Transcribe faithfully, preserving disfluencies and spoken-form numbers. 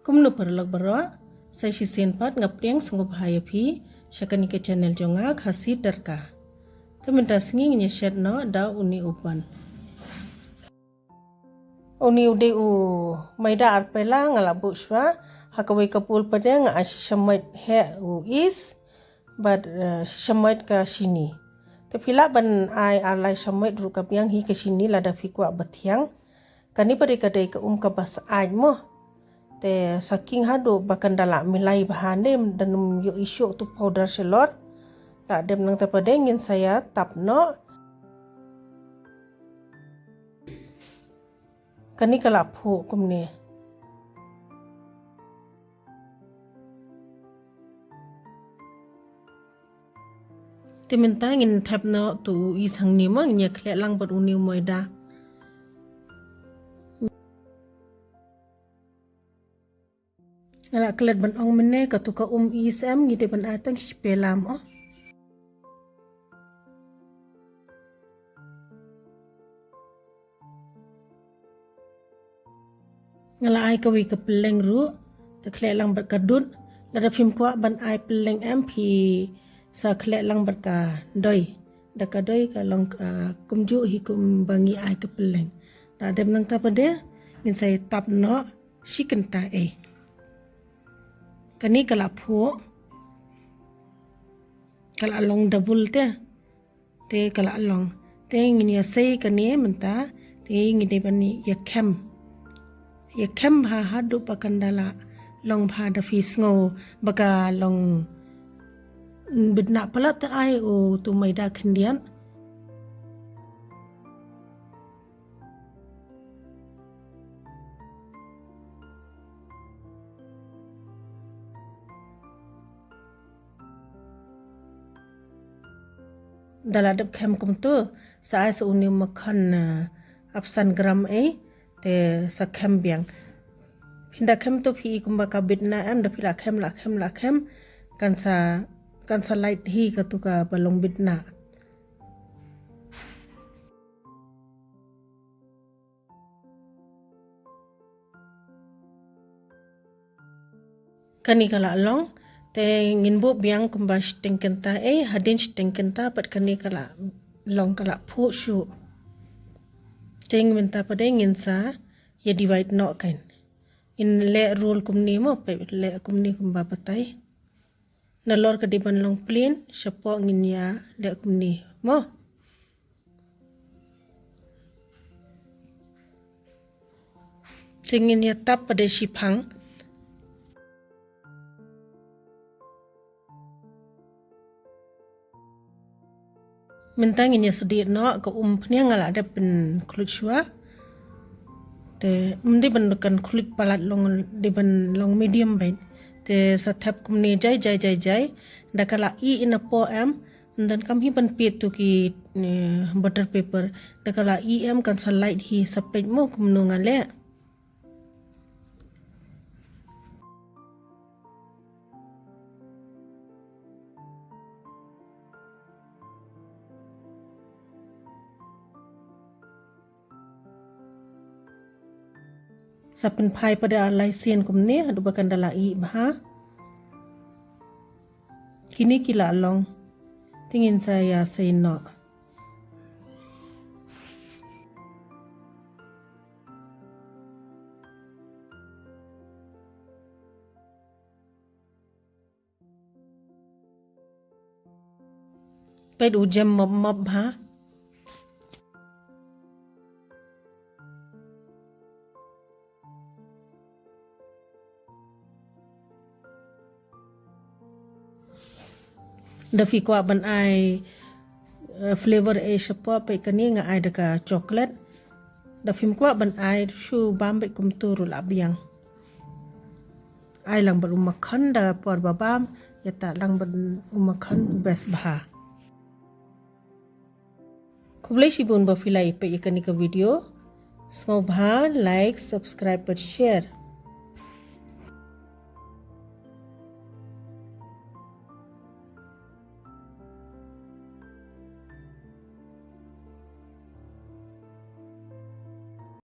Kumno paralok baroh, sa shisien pat nga pdiang sngewbha ïa phi sha kane ka channel jong nga, Khasi Tyrka. Te mynta sngi ngin ïa shet noh da une u bun. Une u dei u maida arpela nga la buh shuwa, ha kawei ka bowl pat nga ai shisha mait heh u yeast bad, eh, shisha mait ka shini. Te phi lah ban ai ar lai shamait ruh ka biang hi ka shini lada phi kwah ba thiang. Kane pat ka dei ka um kaba syaid mo. Te sa khing haduh ba kan da la milai bha ne, da nym ïoh i shuh tu powder shalor. La dep nangta pat ngin sa ïa tap noh. Kane ka la phuh kumne. Te mynta ngin thep noh tu u yeast hangne mo, ngin ïa khleh lang bad une u maida. Nga la klet ban ong mynne katu ka um yeast em ngi dei ban ai tang shi pela mo. Nga la ai kawei ka pylleng ruh, te khleh lang bad ka dud, lada phim kwah ban ai pylleng em phi sa khleh lang bad ka doi. Da ka doi ka long ka kumjuh hi kumba ngi ai ka pylleng. Da dep nangta pat ngin sa ïa tap noh shi kynta ei. Kane ka la phuh. Ka la long double te. Te ka la long. Te ngin ïa sei kane mynta. Te ngin dei ban ïa khem. Ïa khem bha haduh ba kan da la long bha da phi sngew ba ka long bit na palat te ai u tu maida khyndiat. Da la dep khem kumtu, sa ai sa une u makkhan, eh, arphew san gram ei, te sa khem biang. Phin da khem tu phi i kumba ka bit na em, da phi la khem, la khem, la khem, kan sa, kan sa lait hi katu kaba long bit na. Kane ka la long, te ngin buh biang kumba shiteng kynta ei, hadien shiteng kynta pat kane ka la long ka la phuh shuh. Te mynta pat ngin sa ïa divide noh kan. Ngin leh roll kumne mo, peit leh kumne kumba batai. Nalor ka dei ban long plain, shapoh ngin ïa leh kumne mo. Te ngin ïa tap pat da shiphang. Mynta ngin ïa sdieh noh ka um phniang nga la dep pynkhluit shuwa. Te ym dei ban kan khluit palat long, dei ban long medium beit. Te sa thep kumne jai jai jai jai. Da ka la ih na poh em. Ym donkam hi ban peit tu ki, eh, butter paper. Da ka la ih em kan sa lait hi sa peit mo kumno nga leh. Sa pynphai pat da lai sien kumne, haduh ba kan da la ih bha. Kine ki la long. Te ngin sa ïa sei noh. Peit u jem mop mop bha. Da phi kwah ban ai, eh, flavor ei shapoh, peit kane nga ai da ka chocolate. Da phim kwah ban ai shu bam beit kumtu ruh la biang. Ai lang bad u makkhan da por ba bam, ïa tap lang bad u makkhan best bha. Khublei shibun ba phi la ïa peit ïa kane ka video. Sngewbha like, subscribe bad share.